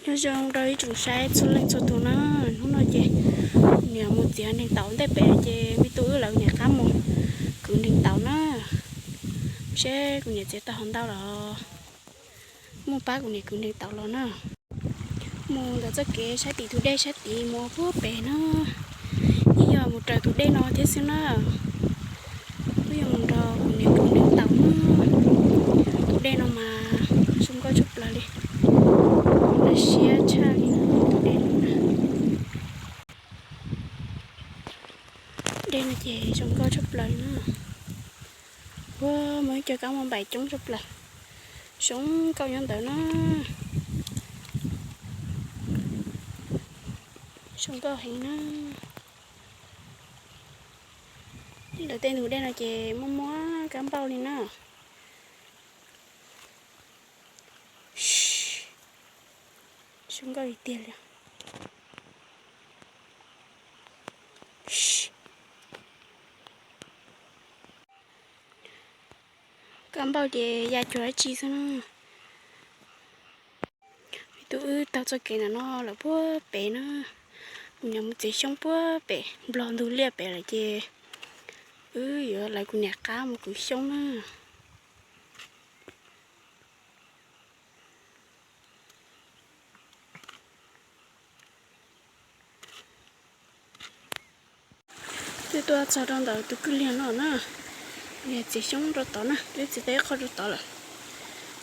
Nyob zoo rau ib tsoom saib txhua leej txhua tus na, hnub no ces niam mus txiav nreeg taum ntej pem ces me tub wb lawv niam qab mus kwv nreeg taum na, seb kuv niam txiav tau hov ntau los muaj pab kuv niam kwv nreeg taum los na. Mus ntawm txoj kev sab tim tus dej sab tid mus puag pem na, yeej yog mus raws tus dej no thiab xwb na. Wb yuav mus nrog kuv niam kwv nreeg taum na. Tus dej no mas zoo nkauj tshaj plaws li, laj siab tshaj li tus dej no na. Dej no ces zoo nkauj tshaj plaws na. Ua, muaj ib co kab npauj npaim coob tshaj plaws, zoo nkauj nyob ntawd na. Zoo nkauj heev na. Lawv tej ntug dej no ces muaj muaj kab npauj li na. Zoo nkauj li tiag li. Kab npauj ces ya cuag dab tsi xwb na. Tub wb taug txoj kev ntawm no lawm puag pem na, kuv niam mus txiav xyoob puag pem nplog ntug liaj pem lawm ces wb yuav lawv kuv niam qab mus kwv xyoob na. Twb tuaj txog rau ntawm tus kwj liag no na, kuv niam txiav xyoob rau tod na, twb txiav tau ib qho rau tod lawm,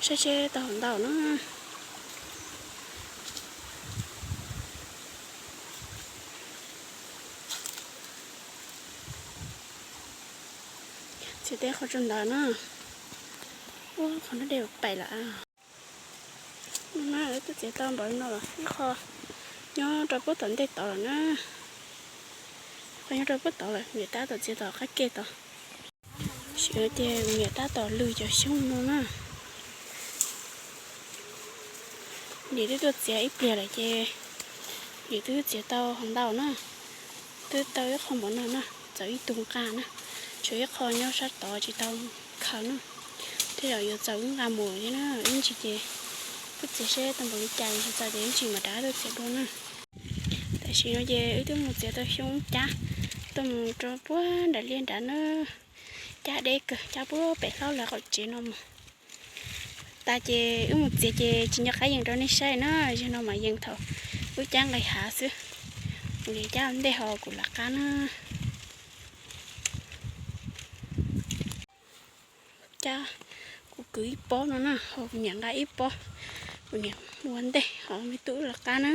saib seb tau hov ntau na. Txiav tau ib qho rau ntawd na. Ua qhov no dej pais lawm. No na, wb twb txiav tau npaum li no lawm, ib qho nyob rau puag tom ntej tod lawm na. Qhov nyob rau puag tod lawm, niam tab tom txiav tom qab ke tod. Sim no ces niam tab tom lwg cov xyoob no na. Niam twb tuaj txiav ib pliag lawm ces niam twb txiav tau hov ntau na. Twb tau ib qho npaum no na, txaus ib tug nqa na. Tshuav ib qho nyob sab tod tsis tau khaws na. Tej zaum yuav txaus wb nqa mus thiab na, ib ntsis ces wb txiav seb tau npaum li cas, tsis txaus ces ib ntsis mam rov qab tuaj txiav dua na. Tam sim no ces wb twb mus txiav tau xyoob cab tuaj mus rau puag nram liaj nrad na. Cab deb kawg, cab puag pem hlob lawv qaum tsev no mus. Tas ces wb mus txiav ces tsis nco qab yees rau nej saib na, zaum no mas yees thaum wb cab nqis hav xwb. Kuv niam cab ua ntej ho kuv lawv qab na. Cab, kuv kwv ib pob no na, ho kuv niam nqa ib pob, kuv niam ua ntej ho me tub wb lawv qab na.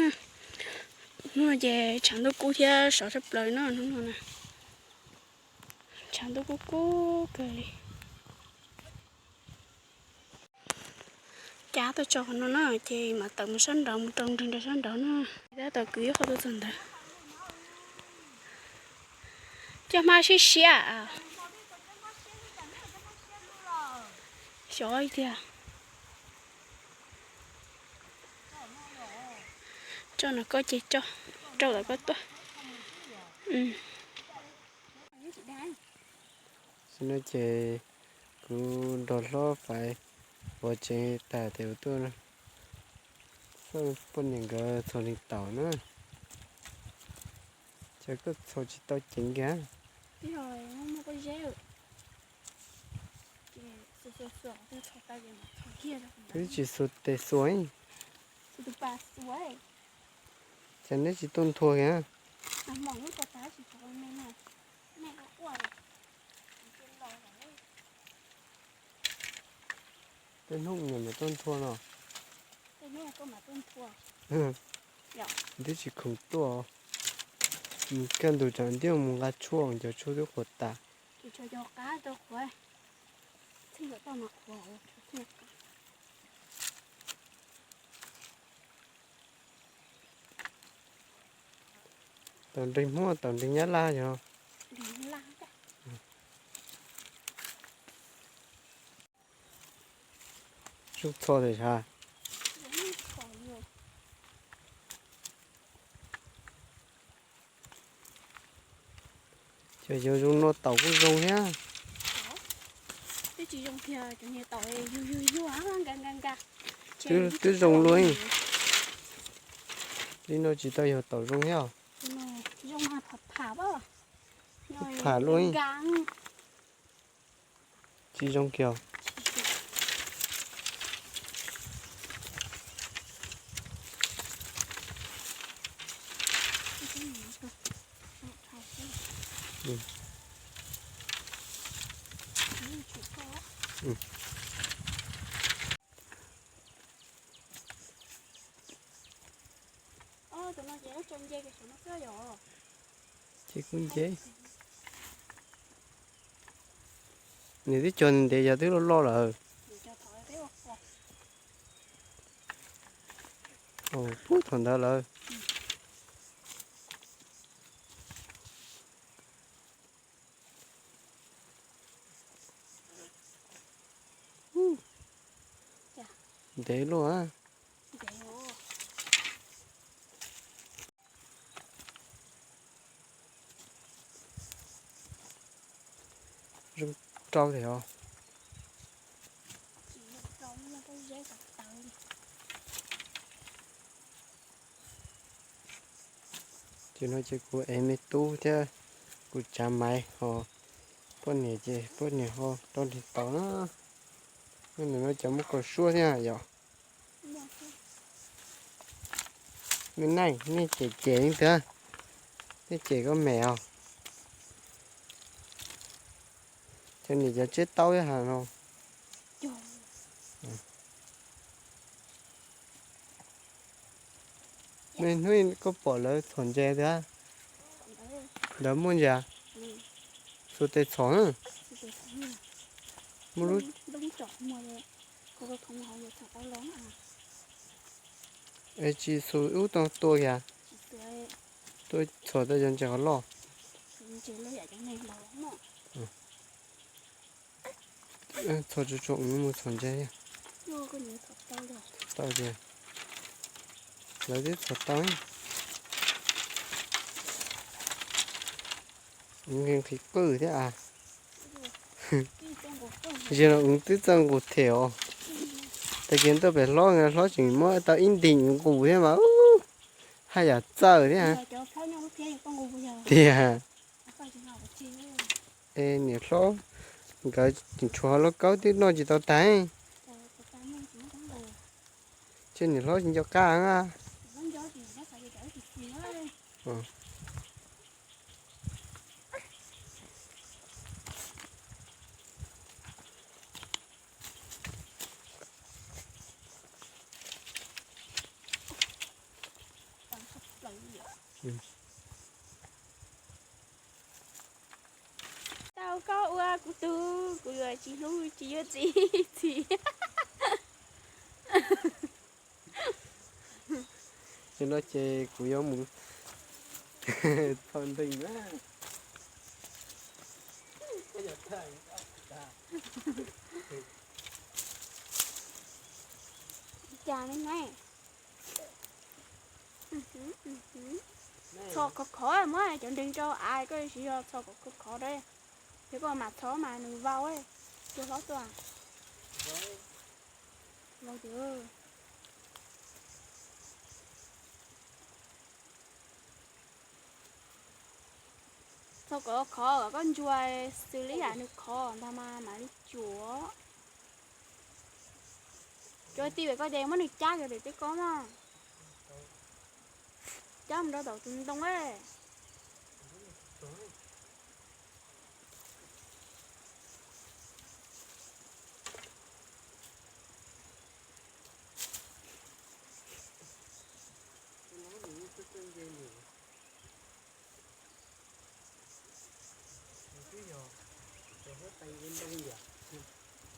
Hnub no ces tshav ntuj kub thiab sov tshaj plaws no, hnub no na. Tshav ntuj kub kub kawg li. Cab tuaj tso qhov no na, ces mam tawm mus sab nraud mus rau nreeg rau sab nraud na. Tab tom kwv ib qho tuaj txog ntawd. Coj hmab siab siab. Xyov tiag. Tso no koj ces tso rau tom koj tuaj. Xwb no ces kuv nrog hlob Faiv pov tsev tas tes kuv tuaj xauj poj niam nkawd txhos neeg taum na. Ces koj txhos tsis tau ceev kiag. Twb tsis xuas tes xuas. Ces neb tsis tuaj nthua kiag. Tej hnub nyias mam tuaj nthua no. Twb tsis khoom tuaj. Kaj ntug tsam ntiag mus nqa tshuaj, cov tshuaj twb qhuav tas. Taum nreeg Hmoob, taum nreeg Nyab Laj yog. Zoo txho tes sav. Ces yog zoo no taum kuj zoo thiab. Twb zoo luaj. Tib no tsis tau yog taum zoo thiab. Pham luaj. Tsis zoo kiag. Ces kuj nce. Nws twb cog ntev yog twb loj loj lawm. Puag thaum ntawd lawm. Ntev luaj. Zoo rau thiab os. Ces no ces kuv ev me tub thiab kuv tsav maiv ho poj niam ces poj niam ho rau nrhiav tau na. Nws no cov muaj kaus suab thiab yom. Me neej, nej cem cem leej twg? Nej cem koj mem os. Cov niam cov txiv taub ib hais no. Me hnub koj pom lawv txhom ntses tiag? Lawv muaj ntses? Xuas tes txhom. Muaj lub, es tsis xuas ub tau tua kiag. Tua txhom tau cov ntses qhov loj. Txhom tsuas tsuas mus txhom ntses. Tau tiag. Lawv twb txhom tau. Nqhis qwj thiab a. Zaum no twb txawj nqus them os. Tag kis tuaj pem hlob, hlob tseem muab tau ib ntim nqus thiab mas haj yam txawj thiab. Tiag. Es niam hlob nkawd tseem tshuav lauj kaub twb noj tsis tau tag. Ces niam hlob tsis nco qab na. Tau koj ua kuv tug, kuv yuav tsis hlub tsis yuav txiv txiv. Ces no ces kuv yuav mus txhom ntees na. Cas ne? Txhom khov khov muab cov nreeg rau av, koj tsis yog txhom khov khov rau, yog koj mam txhom mas nws vau. Tua hlob tua. Vau tiag. Txhom khov khov kom koj ntsuas xws li yam nws khov ntag mas mam li cuam. Cuam tij, koj ces muab nws cab kiag pem tej ko mas. Cab mus rau tom tus ntoo.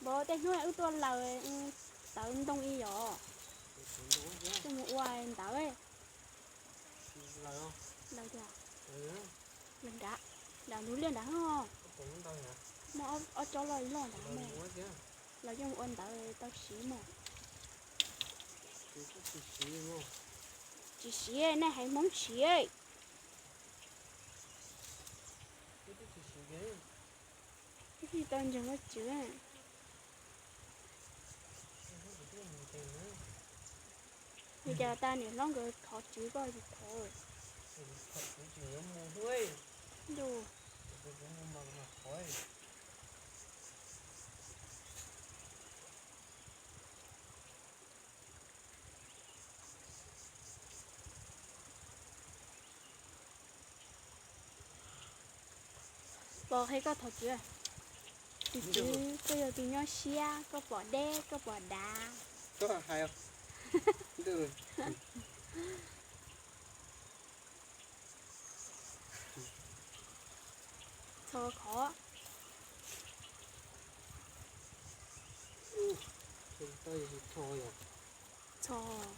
Npog tej hnub wb tuaj laws tawv ntoo ib yom. Tuaj mus ua ntawv. Laws tiag. Nram, nram ntug liaj nrad ho. Muaj ob tsob loj loj nrad. Laws coj mus ua ntawv tau siv mog. Tsis siv, nej haiv Hmoob siv. Tsis tau ntseeg ua tswv. Li cas tas niam hlob nkawd thov tswv koj tsis thov? Ntuj. Pom qhia koj thov tswv. Tus tswv, koj yog tus nyob siab, koj pom deb, koj pom dav. Txhob khov. Txhob.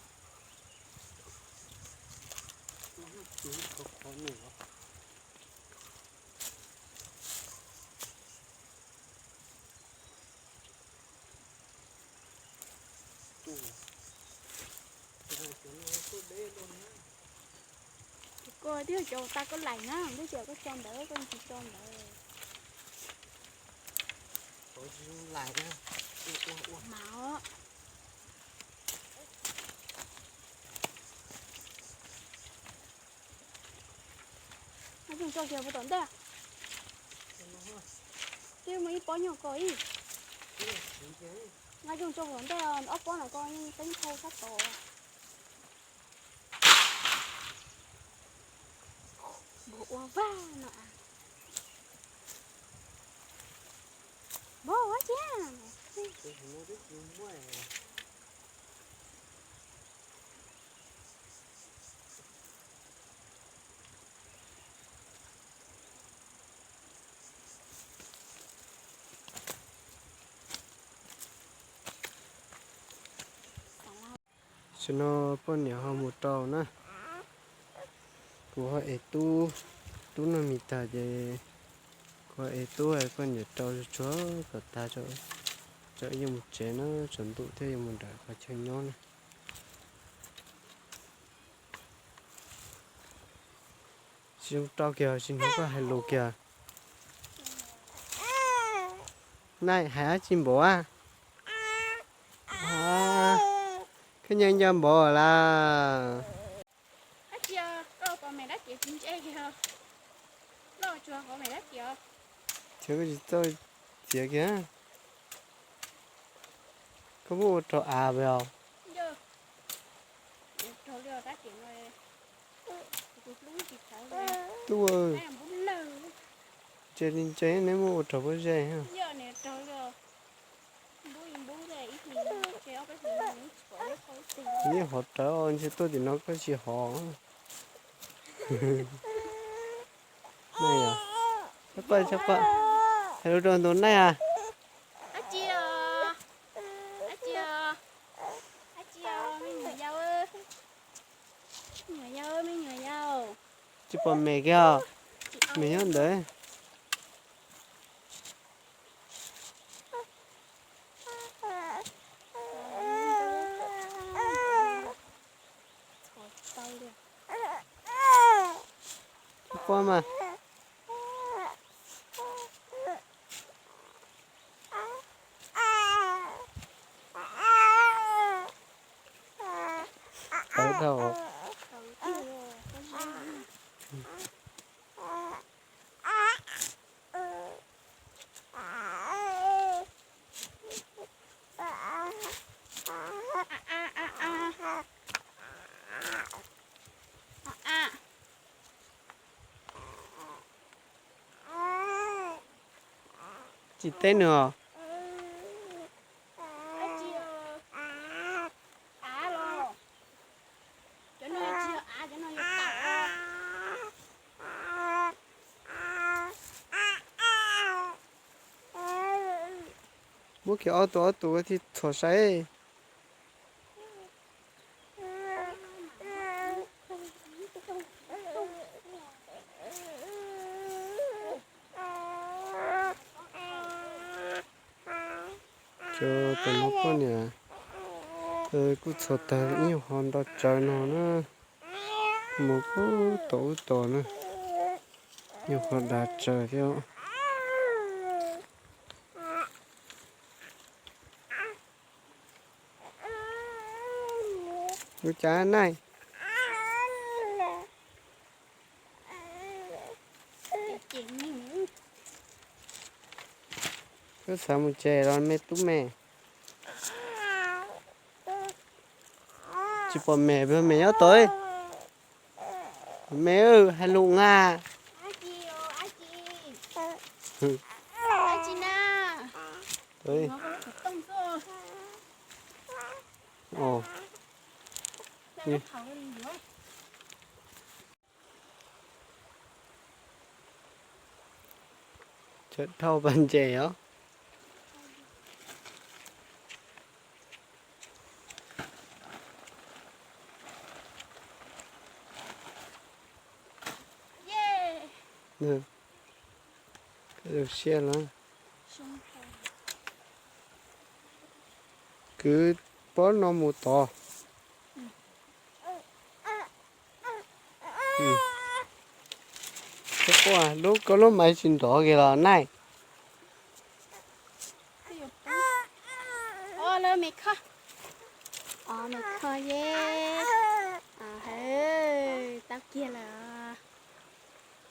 Koj twb cov tas koj laim na, twb tias koj tso ntawd koj tsis tso ntawd. Mas os. Nqa coj tso kiag puas tom ntej. Twb muaj ib pob nyob ko ib. Nqa coj tso puas tom ntej, ob pob no ko yeej teeb thau sab tod. Npog ua vaj no. Npog ua cia. Tam sim no poj niam ho mus rau na. Kuv ho ev tub, tub noj mis tag ces kuv ho ev tub poj niam rau tsuag kom tag, tso ib yuav mus tsev na, tsaus ntuj thiab yuav mus nram qhov chaw nyob na. Tsis zoo rau kiag, tsis hnov koj hais lus kiag. Naj hais dab tsi npaum a? Koj nyob nco npaum lawm. Txiav koj tsis txawj txiav kiag. Koj muab ua rau av os. Tub, ntse li ntse neb muab ua rau pob zeb. Yeej hov rawv ntshe tuaj tim no koj tsis hov. Txhob quaj, txhob quaj. Hais lus rau tus naj a. Tsis pom mem kiag os. Mem nyob ntawd. Txhob quaj mas. Tawv dhau. Tsis teb nws os. Muab kiag ob tug ob tug thiaj txhom saib. Cov tus no poj niam kuj txhom tag ib nyuag qhov nra tsawv no na, mus ub tom ub tom na, nyuag qhov dav tsawv thiab. Ua cas Naij? Koj xav mus tsev los me tub me? Tsis pom me, me nyob tod. Me, hais lus na. Cov dhau pas ntses os. Zoo siab los. Kwv pob no mus tod. Lub koj lub maiv tsis nrov kiag los Naij? Me kho, me kho ye. Tau kiag lawm.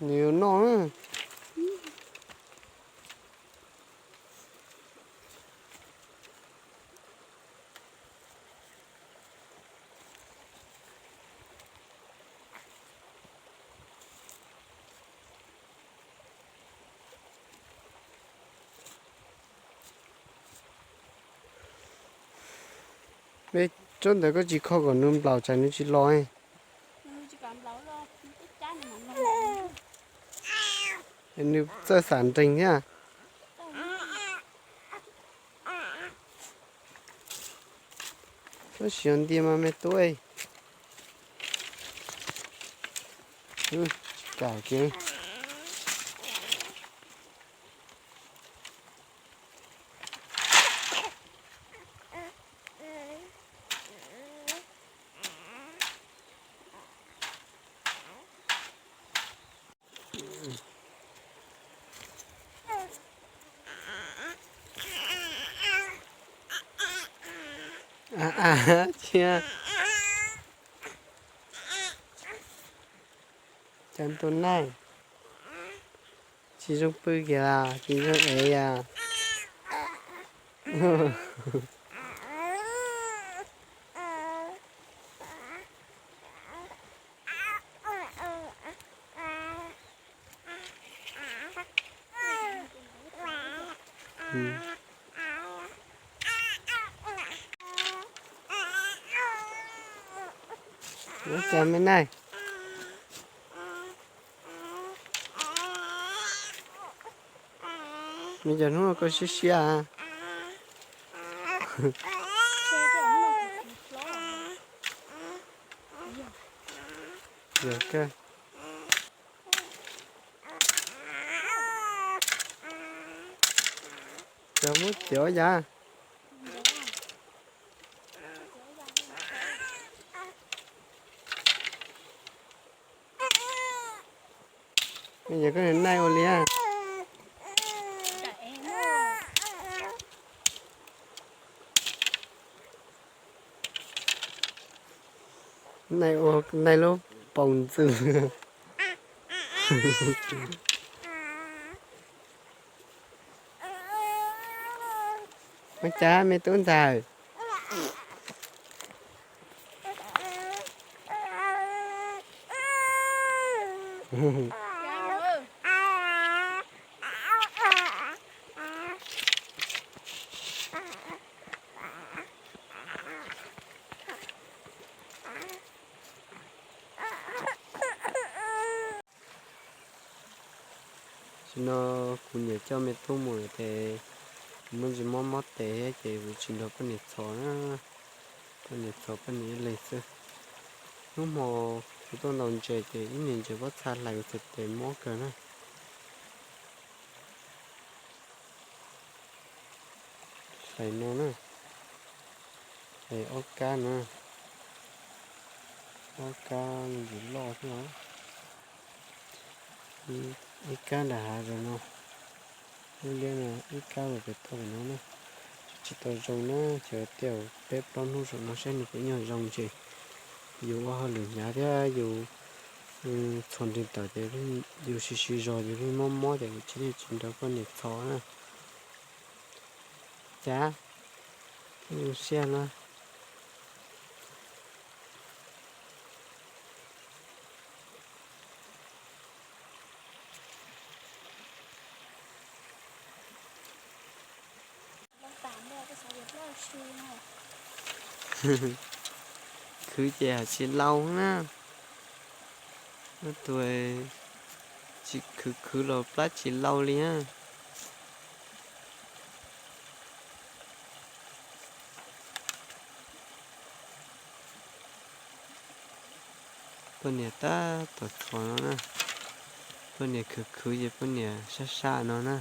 Nws yuav noj. Peb tsob ntawd koj tsis kho kom nws nplaum tsam nws tsis los. Nws txawj xam nreeg thiab. Koj sim ntiag mas me tub. Tsis kam kiag. Cia, cas tus Naij tsis zoo pw kiag, tsis zoo ev yas. Ua cas me Naij? Me cov hnub no koj siab siab. Yog kawg. Cov muab cov yas. Me yog koj niag Naij ua li. Naij ua Naij lub paus ntxwv. Ua cas me tub ntxawm? Tam sim no kuv niam coj me tub mus lawm ces kuv muaj ntsis mob mob tes thiab ces kuv tsis nrog poj niam txhos na. Poj niam txhos poj niam ib leeg xwb. Hnub hmo kuv tuaj ntaus ntses ces ib niag ntses pob txha hlais kuv txhais tes mob kawg na. Hlais no na, hlais ob kab na, ob kab me ntsis loj xwb os. Ib kab nram hav zoov no, lub liab no, ib kab los pem toj pem no na. Tsis tau zoo na, ces tiaj peb plaub hnub saum no saib nws puas nyuag zoo ces Yus ua hauj lwm hnyav thiab yus txhos nreeg tawm ces yus siv siv zog yus yeej mob mob ces tsis li tsis nrog poj niam txhos na. Cas zoo siab na. Khwv ces hais tsis lau na. Tus tsis khwv khwv los plab tsis lau li na. Poj niam tab tom txhos no na. Poj niam khwv khwv ces poj niam sab sab no na.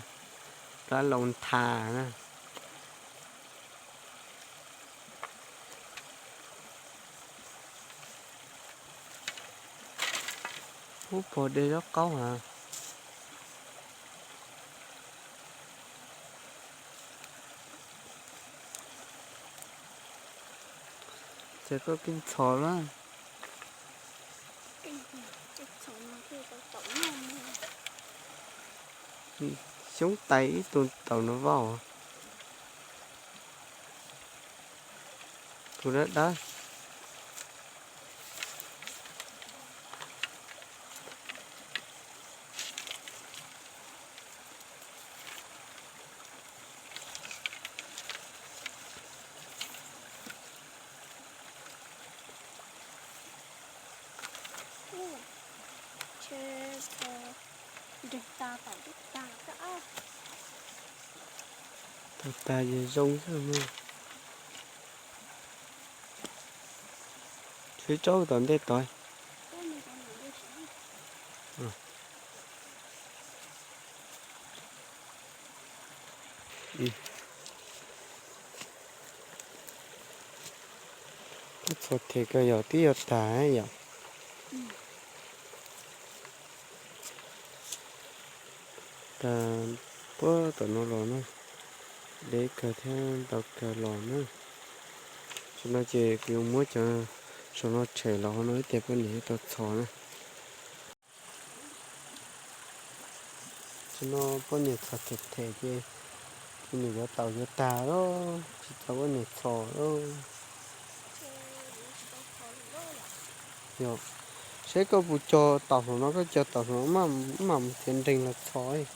Plab lau ntha na. Ub, pog de zaub qaub ha. Ces koj keej txhos na. Xyoob tais ib tug taum no vau. Tus dawb dawb. Tag tag ces zoo xwb. Tshwv tsaub tom ntej tod. Txhos them kawg yog twb yuav tag yom. Tag puag tom no los na, deb kawg thiab ntau kawg los na. Tam sim no ces kuv yuav muab cov saum no tshem los hauv no ib tias poj niam tau txhos na. Tam sim no poj niam txhos them them ces poj niam yuav taus yuav tag lawm, tsis tau poj niam txhos lawm. Yog, saib koj puas cog taus hauv no, koj cog taus hauv no mam mus txiav nreeg los txhos.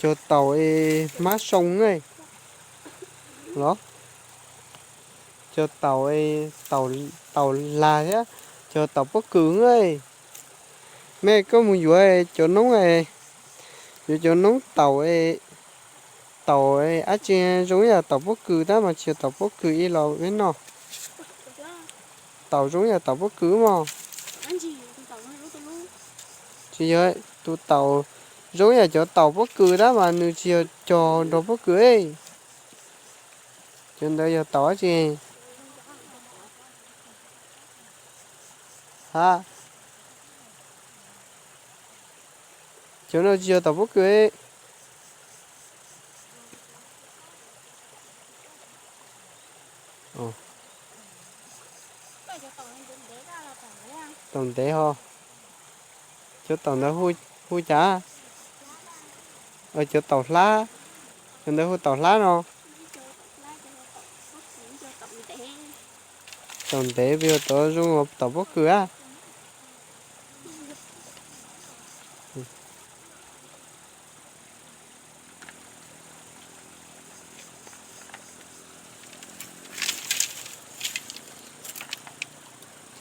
Cog taus es hmab soo na los? Cog taus, taus lag thiab, cog taus pob kws na. Mej koj mus yuav cov noob, yuav cov noob taus, taus dab tsi zoo ib yam taus pob kws tab mas tsis yog taus pob kws ib los mej noj. Taus zoo ib yam taus pob kws mog. Tsis yog, tus taus zoo ib yam cov taus pob kws tab mas nws tsis yog cog nrog pob kws. Cov ntawd yog taus dab tsi? Ha, cov no tsis yog taus pob kws. Taus ntev ho. Cov taus ntawd hu cas? Cov taus hlab. Cov ntawd hu taus hlab no. Taus ntev puas yog taus zoo taus pob kws a?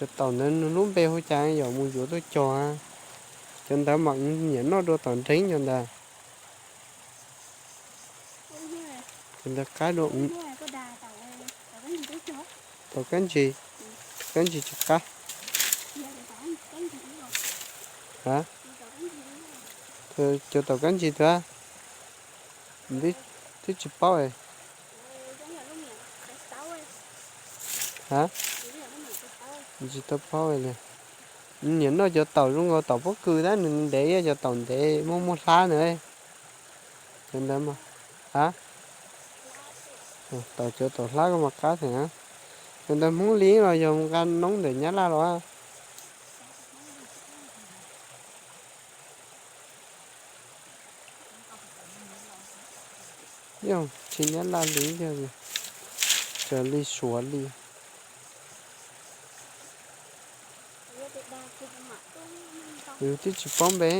Cov taus ntawd nws lub npe hu cas yom, mus yuav tuaj cog. Cov ntawd mas nyiam noj dua tom nreeb cov ntawd. Cov ntawd qab dua. Taus kab ntsig, taus kab ntsig tsis qab. A, cov taus kab ntsig tuag, twb tsis paub. A, tsis tau paub li. Nyiam noj cov taus zoo nkaus taus pob kws tab, nws ntev, cov taus ntev muaj muaj hlab ntawd. Cov ntawd mas, a, taus cov taus hlab koj mas qab thiab. Ntawm Hmoob li los yog nqa noob ntawm Nyab Laj los? Yog tsis Nyab Laj li, yog raws li Suav li. Yus twb tsis paub npe.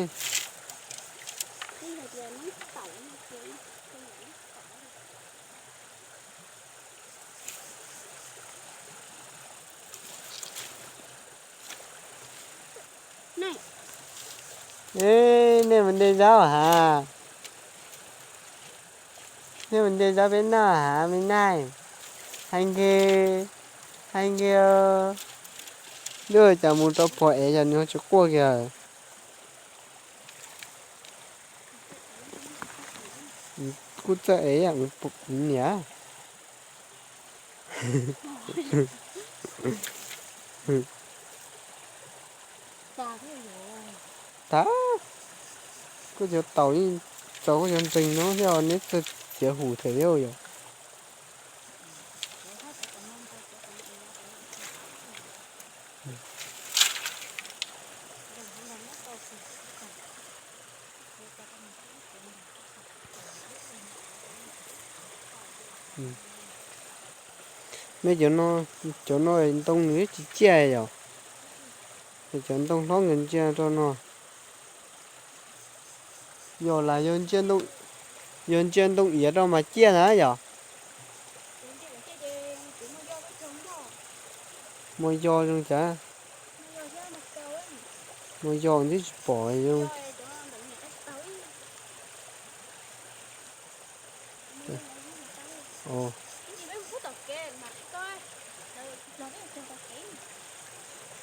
Nej mus de zaub has? Nej mus de zaub peb noj has me naj? Hais nkees, hais nkees. Lub cas mus rau pog ev yog nws ho tsis quaj kiag. Kuj txawj ev niam. Tag, koj cov taus yeej txaus koj cov ntseeg no thiab neb txawj txiav hum them thiab yom. Nej cov no, cov no ntoo nws tsis ciaj yom. Cov ntoo hlob nkawd ntsia rau no. Yog las, yog ntsia ntoo iav rau mas ciaj na yom. Muaj yog zoo cas? Muaj yog twb tsis pom zoo.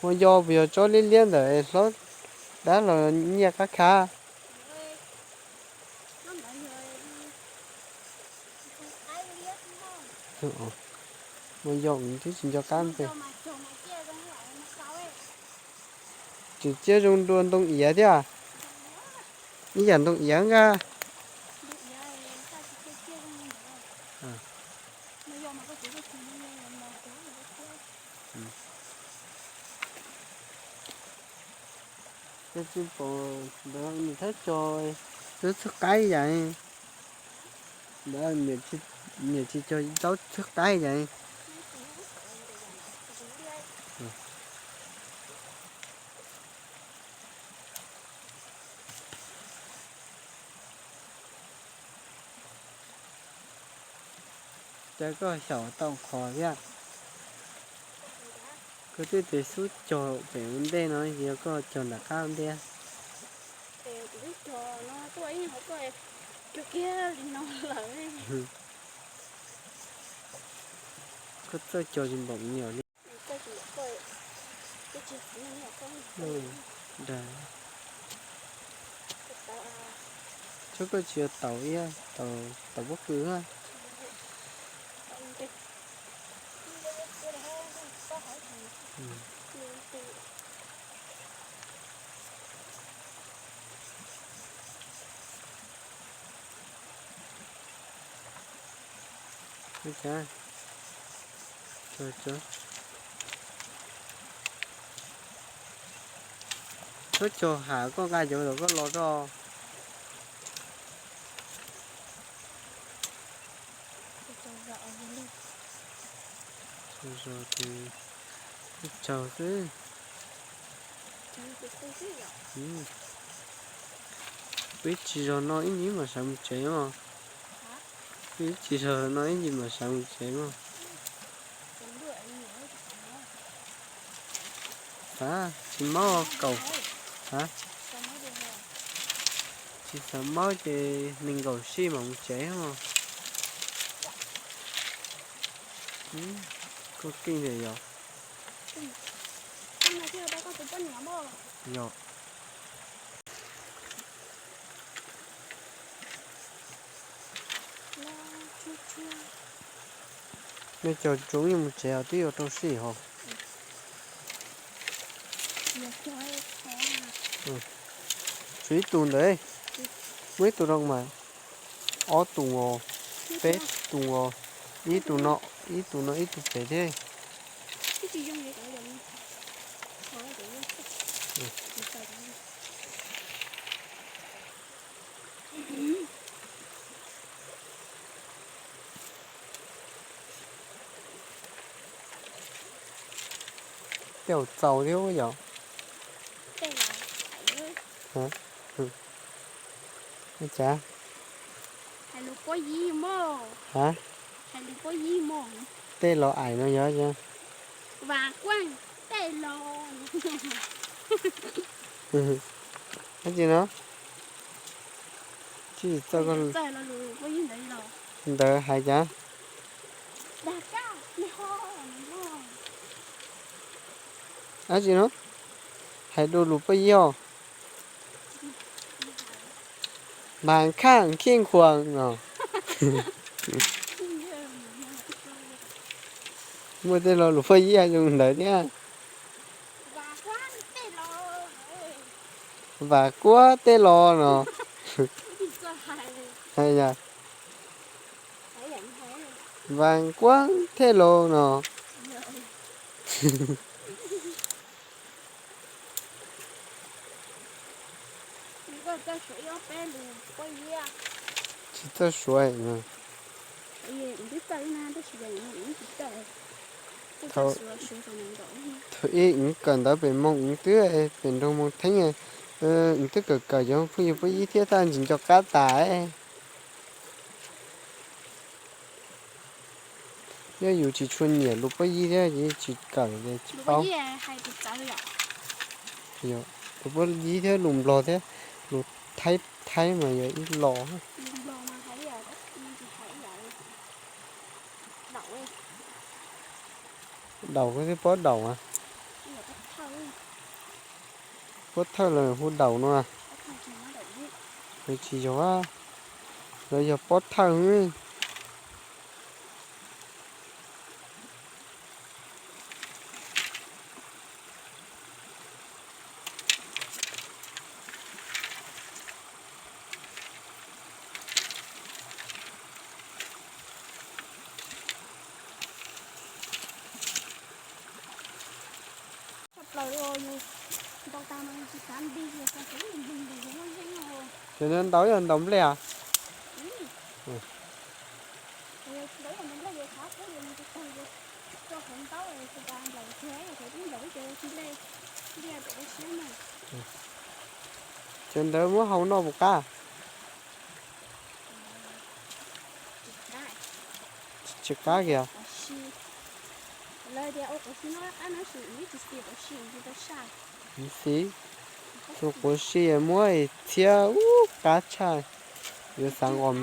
Muaj yog puas yog tsob liab liab ntawm hlob dab los nyiaj qab khav? Muaj yog twb tsis nco qab npe. Tseem ciaj zoo dua ntoo iav thiab. Ib yam ntoo iav nkaus. Peb tsis pom ntawd nws thawb cog zaub txhwb qaib yam. Ntawd niam tsis cog zaub txhwb qaib yam. Cas koj xyaum tau qhov thiab? Koj twb tias xub cog pem ua ntej no, yog koj cog nram qab ua ntej. Koj txawj cog tsis npaum nyuam li. Dag, tsuav koj tsis yog taus ib, taus pob kws a. Koj cog ham koj nqa cov ntawd koj los tso. Tsaug xwb. Peb tsis zog no ib ntsis mam sawv mus tsev mog. Peb tsis zog no ib ntsis mam sawv mus tsev mog. Xav tsis maub kaum, tsis xav maub ces nees nkaum sij mam mus tsev mog. Koj keej tiag yog. Yog. Nej cog tsuav yeej mus tsev os, twb yuav rau sij hos. Tshuav ib tug ntawd, muaj ib tug rau mas, ob tug os, peb tug os, ib tug no, ib tug no ib tug pem thiab. Tej zaum txaus thiab yom. Ua cas? Ha? Tej los aim no yog. Dab tsi no? Tsis txawj, ntawd hais cas? Dab tsi no? Hais dua lus Paj Yig os. Npam khaj khij khuas no. Muaj tej lo lus Paj Yig zoo ntawd thiab. Vam kuab tej lo no. Vam kuab tej lo no. Tsis txawj suav. Thaum ub wb kawm ntawv pem Moos wb twb, pem nroog Moos Theeb, wb twb kawm kawm cov phooj ywg Paj Yig thiab tab sis nco qab tas. Yog yus tsis tshua nyiam lus Paj Yig thiab ces tsis kawm ces tsis paub. Lus Paj Yig thiab lus Nplog thiab lus Thaib, Thaib mas yog ib lo. Daum koj twb pob daum a. Pob thawj los hu daum no. Tsis yog, lawv yog pob thawj. Ces ntaus yog ntaus nplej as? Ces ntawd muab hau noj puas qab? Tsis qab kiag. Xis, tus quav si muab txhiab ub qab tshaj. Yuav xav nqos.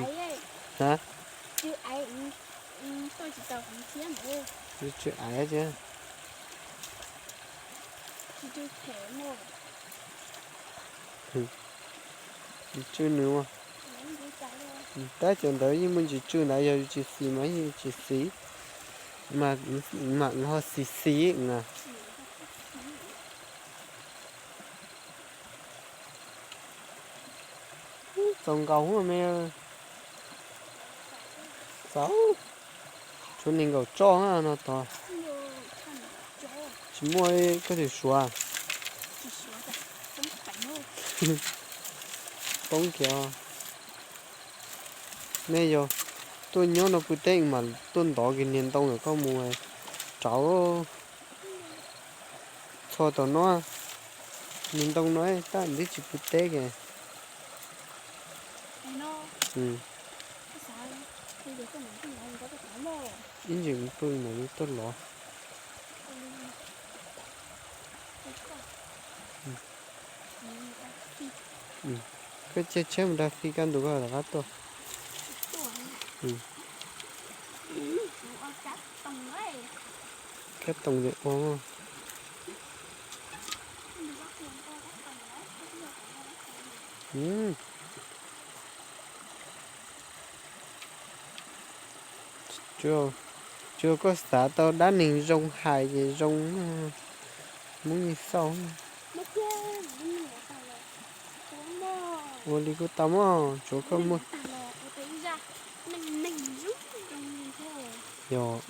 Yuav tsw aiv thiab. Tsw nws. Tab cov ntawd yeej muaj ntsis tsw ntawd, yog yus tsis xis mas yeej tsis xis. Mam ho xis xis na. Txaus nkaus me. Txaus. Tshuav nees nkaum tsob no tod. Tsis muaj koj tus suav. Poob kiag. Nej yog tuaj nyob no pw teb mas tuaj ntov kiag niag ntoo ntawm koj mus rauv. Txog tom no, niag ntoo no tab twb tsis pw teb kiag. Ib ntsis pw mam li tuaj lov. Koj caij tsheb mus da fij kaj ntug koj rov qab tuaj. Kab toom ces ua. Tsuas koj xav tau dab neeg zoo hais ces zoo, Hmoob yeej xauj. Ua li kuj tau mog, tsuav koj muaj. Yog.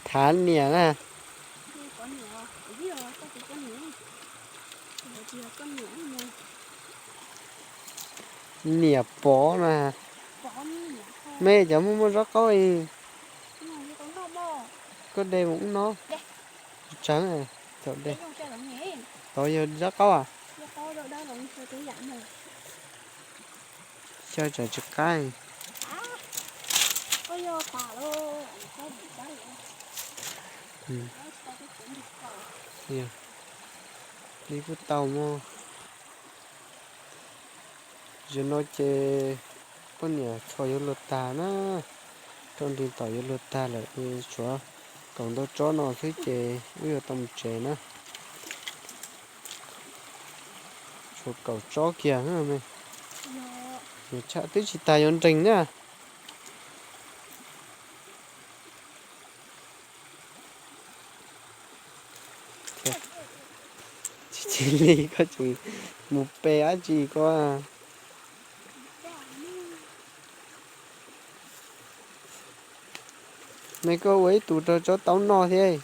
Thav niam na. Niam Pov na. Mej cov muaj muaj zaub qaub, koj de mus ub no. Tseev, thaum de. Tod yog zaub qaub as? Xyaw tsam tsis qab. Li kuj tau mog. Zaum no ces poj niam txhos yuav luag tag na, rau nrig tom yuav luag tag lawm, tshuav kaum ntau tsob no xwb ces wb yuav tau mus tsev na. Tshuav kaum tsob kiag me. Yuav tshaj twb tsis tas yuav nreeg na. Tsis li koj tseem mus pe dab tsi koj? Me koj ua ib tug rau tsob taub noj thiab.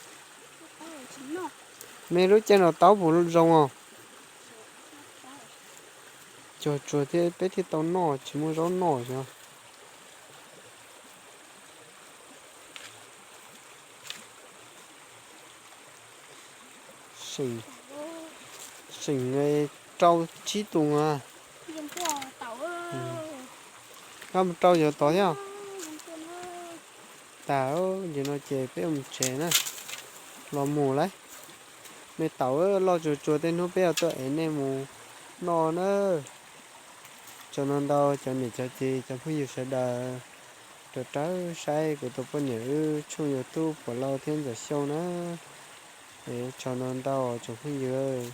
Me lub caij no taub puas zoo os? Cog tsuag thiab peb thiaj tau noj, tsis muaj zaub noj xyov. Seem rau tsib tus as. Koj mus rau cov tod thiab. Tas, nim no ces peb mus tsev na, los mus lawm. Me tau loj tsuag tsuag, tej hnub peb yuav tuaj ev nej mus noj na. Tsaug ntau ntau cov niam cov txiv cov phooj ywg sawv daws rau rawv saib kuv tus poj niam wb tshooj YouTube Puas Lauj thiab Ntxawm Xyooj na. Es tsaug ntau ntau tsoom phooj ywg.